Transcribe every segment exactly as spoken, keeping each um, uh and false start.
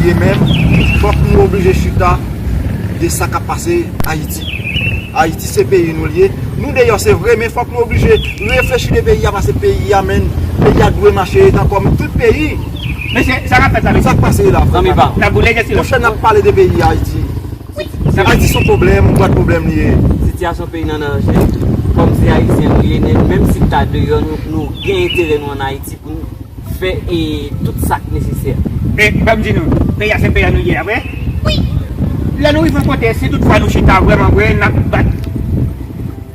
E menm, fòk nou oblije chita de sa k ap pase Ayiti. Ayiti se peyi nou l ye. Nou deyò se vre, men fòk nou oblije reflechi de peyi a, paske peyi a, menm, peyi a dwe mache etan kòm tout peyi. Mesye, sa k ap fèt la, mesye? Sa k pase la, frè? Zanmi pa m. N ap boule, Jesi, la. Monchè, n ap pale de peyi Ayiti. Ayiti se yon pwoblèm, yon bwat pwoblèm li ye. Sitiyasyon peyi n an danje. Kòm se Ayisyen nou ye, menm si n ta deyò, nou, nou gen enterè nou ann Ayiti pou nou fè, e, tout sa k nesesè. E, ban m di nou, peyi a se peyi a nou ye a vre? Wi. Lè nou rive yon kote, si toutfwa nou chita vrèman vre, n ap bat,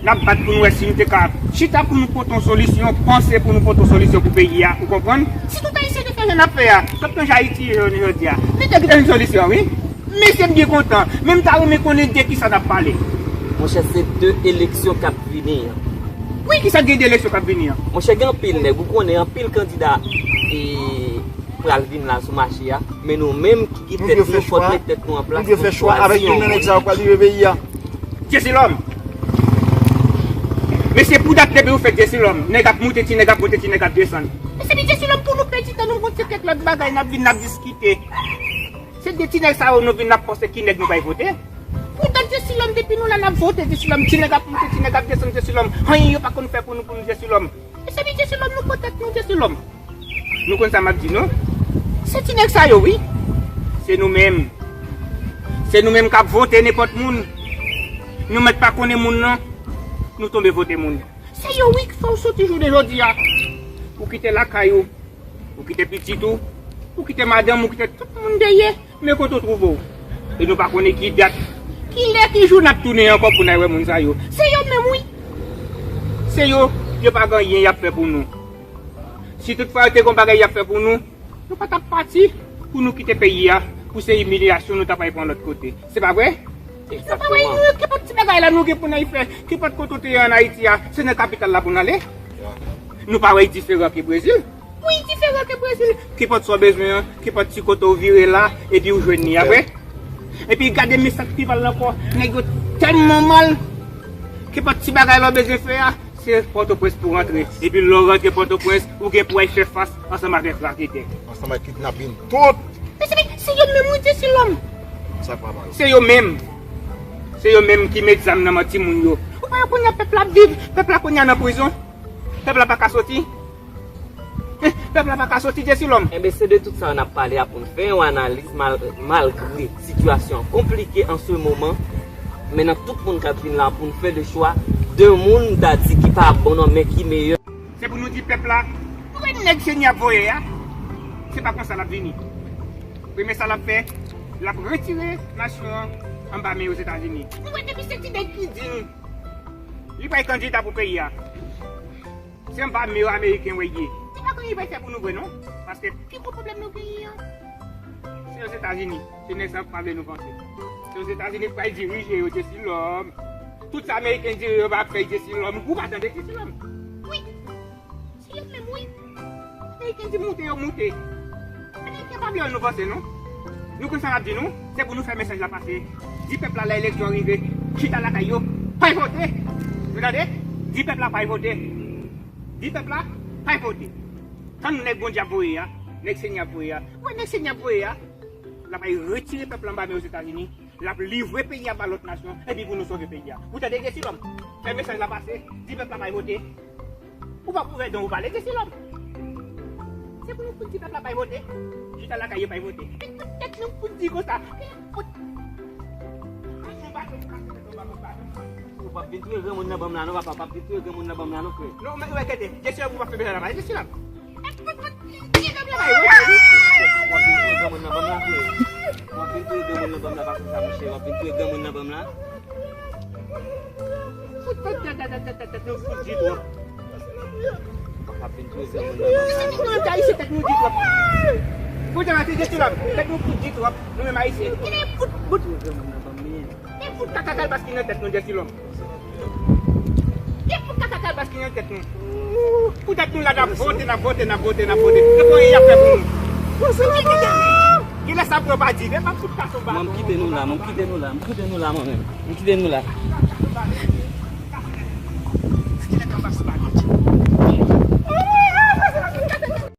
n ap bat pou nou wè si nou te ka chita pou nou pote yon solisyon, panse pou nou pote yon solisyon pou peyi a, ou konprann? Si tout Ayisyen te fè jan n ap fè a, t ap chanje Ayiti jodi a. Li te gen yon solisyon, wi. Mesye, m byen kontan, men m ta renmen konnen de kisa n ap pale. Monchè, se de eleksyon k ap vini an. Wi, kisa k gen de eleksyon k ap vini an? Monchè, gen anpil nèg, ou konnen anpil kandida, e, pral vin la sou mache a, men nou menm ki gen tèt nou, fòk met tèt nou an plas pou chwazi yon moun. Avèk youn nan nèg sa yo pral rive peyi a. Jesi Lòm. Mesye, pou dat depi ou fèt Jesi Lòm, nèg ap moute, ti nèg ap moute, ti nèg ap desann. Mesye, Jesi Lòm, pou nou pèdi tan nou, gon ti kèk lòt bagay, n ap vin, n ap diskite. Se de ti nèg sa yo nou vin n ap panse ki nèg nou bay vote. Poutan Jesi Lòm depi nou la n ap vote Jesi Lòm, ti nèg ap moute, ti nèg ap desann Jesi Lòm. Anyen yo pa konn fè pou nou, pou nou Jesi Lòm. Mesye, Jesi Lòm, nou pran tèt nou Jesi Lòm. Nou konn sa m ap di nou? Se ti nèg sa yo wi. Se nou menm. Se nou menm k ap vote nenpòt moun. Nou mèt pa konnen moun nan. Nou tonbe vote moun. Se yo wi k fè w soti jounen jodi a. Ou kite lakay ou. Ou kite pitit ou, ou kite madanm, ou kite tout moun dèyè, men kote w twouve w? E nou pa konnen ki dat, ki lè, ki jou n ap tounen ankò pou n al wè moun sa yo. Se yo menm wi. Se yo, yo pa gen anyen y ap fè pou nou. Si toutfwa yo te gen yon bagay y ap fè pou nou, nou pa t ap pati pou nou kite peyi a, pou se imilyasyon nou t ap al pran lòt kote. Se pa vre? Nou pa wè, egzakteman, kenpòt ti bagay la nou gen pou n al fè, kenpòt kote w te ye ann Ayiti a, se nan kapital la pou n ale. Nou pa wè l diferan ke Brezil? Wi, diferan ke Brezil. Kenpòt sa w bezwen an, kenpòt ti kote w vire la, epi w jwenn li a vre. Epi gade mesaj ki pral ankò, nèg yo tèlman mal. Kenpòt ti bagay la w bezwen fè a, se Pòtoprens pou w rantre. Epi lè w rantre Pòtoprens, ou gen pou w al fè fas ansanm avèk raketè. Ansanm ak kidnapin. Tout. Men se, men se yo menm wi, Jesi Lòm. Sa pa mal. Se yo menm. Se yo menm ki met zam nan men timoun yo. Ou pa wè kounye a pèp la ap viv, pèp la kounye a nan prizon. Pèp la pa ka soti. Pèp la pa ka soti, Jesi Lòm. Enben, se de tout sa yo n ap pale a pou n fè yon analiz mal, malgre sitiyasyon an konplike an se moman. Men nan tout moun k ap vin la pou n fè de chwa de moun n ta di ki pa bon non, men ki meyè. Se pou nou di pèp la, ou wè nèg Senyè ap voye a, se pa konsa l ap vini. Premye sa l ap fè, l ap retire nasyon an anba men Ozetazini. Nou wè depi se ti nèg ki di nou, li pral kandida pou peyi a. Se anba men yo Ameriken yo ye. Se pa gen anyen li pral fè pou nou vre non. Paske pi gwo pwoblèm nou genyen an, se Ozetazini. Se nèg sa yo k pa vle nou vanse. Se Ozetazini k pral dirije yo, Jesi Lòm. Tout sa Ameriken di yo, yo pa fè, Jesi Lòm. Ou pa tande Jesi Lòm? Wi. Se yo menm wi. Ameriken di moute, yo moute. Ameriken pa vle wè nou vanse non. Nou konn sa n ap di nou, se pou nou fè mesaj la pase. Di pèp la lè eleksyon rive, chita lakay yo, pa vote. Nou tande? Di pèp la pa vote. Di pèp la pa vote. Tann nèg Bondye ap voye a, nèg Senyè ap voye a. Ou wè nèg Senyè ap voye a, l ap al retire pèp la anba men Ozetazini. L ap livre peyi a ba lòt nasyon, epi pou nou sove peyi a. Ou tande, Jesi Lòm? Fè mesaj la pase, di pèp la pa vote. Ou pa pou fè don ou pale, Jesi Lòm. Se pou nou fout di pèp la pa vote. Chita lakay yo pa vote. Men tout tèt nou fout di konsa. Men fout. Ou p ap vin touye granmoun nan ban m la non, papa, p ap vin touye granmoun nan ban m la non, frè. Non, men, wè, kete. Jesi Lòm, ou p ap fè mesaj la pase, Jesi Lòm. W ap vin touye granmoun nan ban m la, frè. W ap vin touye granmoun nan ban m la, pa konsa, monchè. W ap vin touye granmoun nan ban m la. Fout tèt, tèt, tèt, tèt, tèt, tèt nou fout di twòp. W ap vin touye granmoun nan ban m la, non. Tèt nou di twòp. Fout tèt, tèt, tèt, tèt nou fout di twòp. Nou menm Ayisyen. Fout, fout. Touye granmoun nan ban m li. Gen fout kaka kalbas ki nan tèt nou, Jesi Lòm. Gen fout kaka kalbas ki nan tèt nou. Poutèt nou la, n ap vote, n ap vote, n ap vote, n ap vote. Yo pran y ap fè pou nou. Genlè sa pran pa di, men m ap fout kase yon baton. Mwen, m kite nou la, mwen, m kite nou la, m kite nou la, mwen menm. M kite nou la.